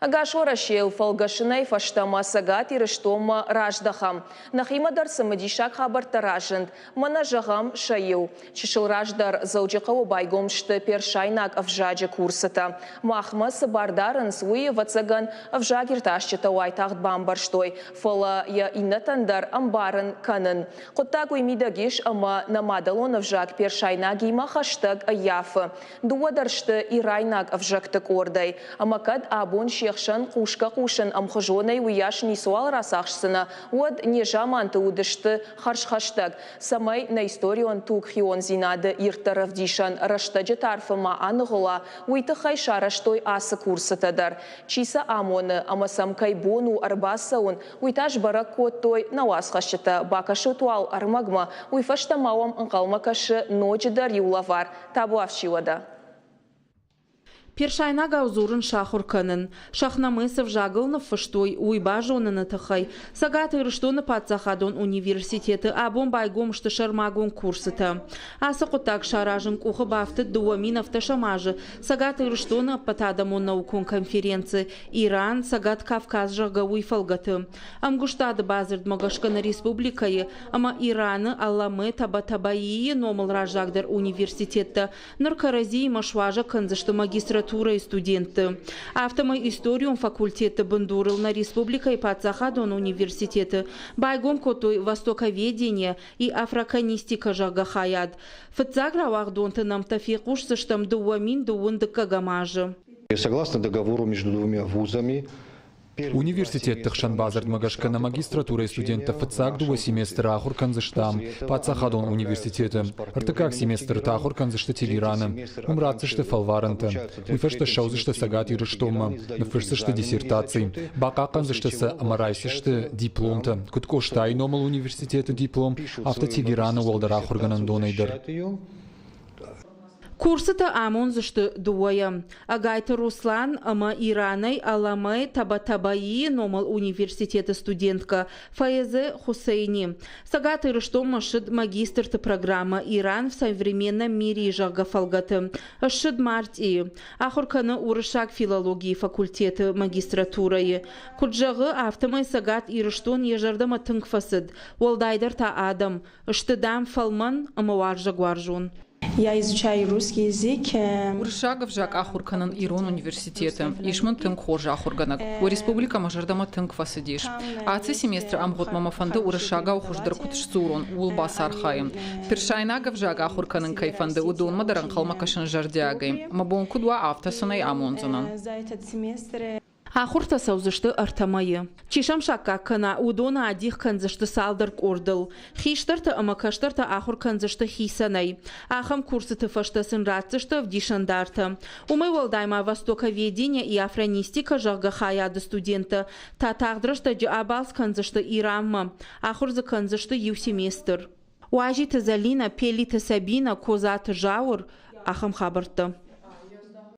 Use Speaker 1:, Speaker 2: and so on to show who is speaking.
Speaker 1: Ӕгас Уӕрӕсейыл фӕлгӕсынӕй фӕстӕмӕ Цӕгат Ирыстонмӕ раздӕхӕм. Нӕхимӕ дӕр цымыдисаг хабӕрттӕ разынд. Мӕнӕ, зӕгъӕм, сӕ иу. Чысыл раздӕр Дзӕуджыхъӕуы байгом сты персайнаг ӕвзаджы курсытӕ. Махмӕ цы бар дарынц, уый, ӕвӕццӕгӕн, ӕвзагиртасджытӕ уайтагъд бамбӕрстой, фӕлӕ йӕ иннӕтӕн дӕр ӕмбарын кӕнын. Хъуыддаг уый мидӕг ис, ӕмӕ нӕ мадӕлон ӕвзаг персайнагимӕ хӕстӕг ӕййафы. Дыууӕ дӕр сты ирайнаг ӕвзӕгты къордӕй. Ӕмӕ кӕд абон се хсӕн хъусгӕ-хъусын ӕмхуызонӕй уыйас ницыуал рацахсдзынӕ, уӕд незаманты уыдысты хӕрзхӕстӕг. Цӕмӕй нӕ историон тугхиондзинады ирддӕр ӕвдисӕн рӕстӕджы тарфы ма аныгъуыла, уый тыххӕй сарӕзтой ацы курсытӕ дӕр. Чи сӕ амоны ӕмӕ сӕм кӕй бон у ӕрбацӕуын, уый та сбӕрӕг кодтой нӕ уацхӕсджытӕ. Бакӕсут уал ӕрмӕгмӕ, уый фӕстӕ ма уӕм ӕнхъӕлмӕ кӕсы ноджыдӕр иу лӕвар. Табуафси уӕдӕ.
Speaker 2: Персайнагау дзурын сахуыр кӕнын, Шахнамэ цы взагыл ныффыстой, уый базоныны тыххӕй Цӕгат Ирыстоны паддзахадон университеты абон байгом сты сӕрмагонд курсытӕ. Ацы хъуыддаг саразын къухы бафтыд 2007 азы Цӕгат Ирыстоны ӕппӕтадӕмон наукон конференци Иран, Цӕгат Кавказ, зӕгъгӕ, уый фӕлгӕты. Ӕмгуыстады бадзырдмӕ гӕсгӕ нӕ республикӕйы ӕмӕ Ираны Алламэ Табатабаийы номыл раззагдӕр университеттӕ ныр кӕрӕдзиимӕ суазӕг кӕндзысты магистратурӕйы студентты. Афтӕмӕй историон факультеты бындурыл нӕ республикӕйы паддзахадон университеты байгом кодтой востоковедение и афраканистика, зӕгъгӕ, хайад. Фыццаг рауагъдонты нӕмттӕ фехъусдзыстӕм 2021 азы.
Speaker 3: Согласно договору между двумя вузами,
Speaker 4: Университетты хсӕн бадзырдмӕ гӕсгӕ нӕ магистратурӕйы студенттӕ фыццаг дыууӕ семестры ахуыр кӕндзысты ам, паддзахадон университеты. Ӕртыккаг семестры та ахуыр кӕндзысты Тегераны. Уым ратдзысты фӕлварӕнтӕ. Уый фӕстӕ ссӕудзысты Цӕгат Ирыстонмӕ, ныффысдзысты диссертаци, бахъахъхъӕндзысты сӕ ӕмӕ райсдзысты дипломтӕ, куыд Къостайы номыл университеты диплом, афтӕ Тегераны уӕлдӕр ахуыргӕнӕндонӕй дӕр.
Speaker 2: Курсытӕ амондзысты дыууӕйӕ. Ӕгайты Руслан ӕмӕ Иранӕй Аламӕ Табатабаийы номыл университеты студенткӕ Фаезе Хусейни. Цӕгат Ирыстонмӕ ссыд магистрты программӕ «Иран в современном мире», зӕгъгӕ, фӕлгӕты. Ссыд мартъийы. Ахуыр кӕны уырыссаг филологийы факультеты магистратурӕйы. Куыд зӕгъы, афтӕмӕй Цӕгат Ирыстон йӕ зӕрдӕмӕ тынг фӕцыд, уӕлдайдӕр та адӕм. Сты, дам, фӕлмӕн ӕмӕ уарзӕгуарзон.
Speaker 5: Я изучаю русский язык.
Speaker 6: Уырыссаг ӕвзаг ахуыр кӕнын ирон университеты. Ис мын тынг хорз ахуыргӕнӕг. Уӕ республикӕ мӕ зӕрдӕмӕ тынг фӕцыдис. Ацы семестры ӕмгъуыдмӕ мӕ фӕнды уырыссагау хуыздӕр куыд сдзурон, ууыл бацархайын. Персайнаг ӕвзаг ахуыр кӕнын кӕй фӕнды, уыдонмӕ дӕр ӕнхъӕлмӕ кӕсын зӕрдиагӕй. Мӕ бон куыд уа, афтӕ сын ӕй амондзынӕн.
Speaker 5: За этот семестр
Speaker 2: Ахуыртӕ цӕудзысты ӕртӕ мӕйы. Чи сӕм саккаг кӕна, уыдоны адих кӕндзысты цалдӕр къордыл. Хистӕртӕ ӕмӕ кӕстӕртӕ ахуыр кӕндзысты хицӕнӕй. Ахӕм курсыты фӕстӕ сын ратдзысты ӕвдисӕндартӕ. Уымӕй уӕлдай ма Востоковедение и афронистика, зӕгъгӕ, хайады студенттӕ та тагъд рӕстӕджы абалц кӕндзысты Иранмӕ. Ахуыр дзы кӕндзысты иу семестр. Уазиты Зӕлинӕ, Пелиты Сабинӕ, Козаты Зауыр, ахӕм хабӕрттӕ.